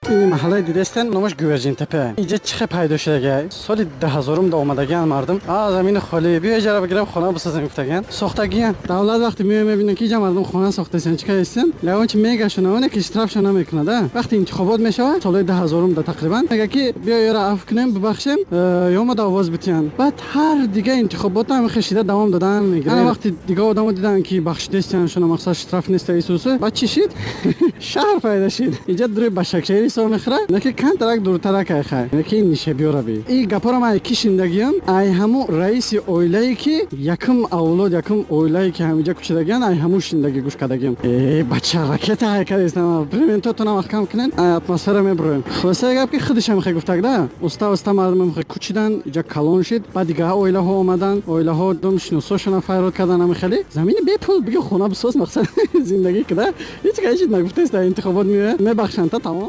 Ин маҳаллаи дидестен, номаш Гуверҷинтепе. Инҷа чӣ хел пайдо шудага? Соли 2000-ум да омадагиан мардум. А замини холӣ, биё иҷара бигирам, хона бисозем, гуфтагиан. Сохтагиан. Давлат вақте меоя, мебинад, ки иҷа мардум хона сохтасен, чӣ кардастен? Ягон чи мегашона, оне ки штраф ша намекунад, а? Вақте интихобот мешавад, солҳои 2000-ум да тақрибан, мега, ки биё ёра афв кунем, бибахшем, ё мо да овоз битиҳанд. Баъд ҳар дига интихобота ҳам хешида давом додан мегирад. Ана вақти дига одамо дидан, ки бахшидестиан шуна, мақсад штраф неста исусу, баъд чӣ шид? Шаҳр пайдо шид. Инҷа дури Башакшеҳри ҳисоб мехӯрад, не ки камтарак дуртарак айхай, не ки нишебиёра би. И гапоро ман ки шиндагиам, ай ҳаму раиси оилае, ки якум авлод, якум оилае, ки ҳаминҷа кучидагиан, ай ҳаму шиндагӣ гӯш кардагиам. Э, бача, ракета ҳайкадестам, приментотона маҳкам кунен, ай атмосфера мебуроем. Хулоса гап, ки худашам хе гуфтаг да, уста уста мардум хе кучидан, иҷа калон шид, баъд дига оилаҳо омадан, оилаҳо дум шиносошона файрод кардан. Ами хеле замини бепул биги, хона бисоз, мақсад зиндагӣ кида. Ҳеҷ ка ҳеҷ нагуфтаст, дар интихобот меояд, мебахшанд та, тамом.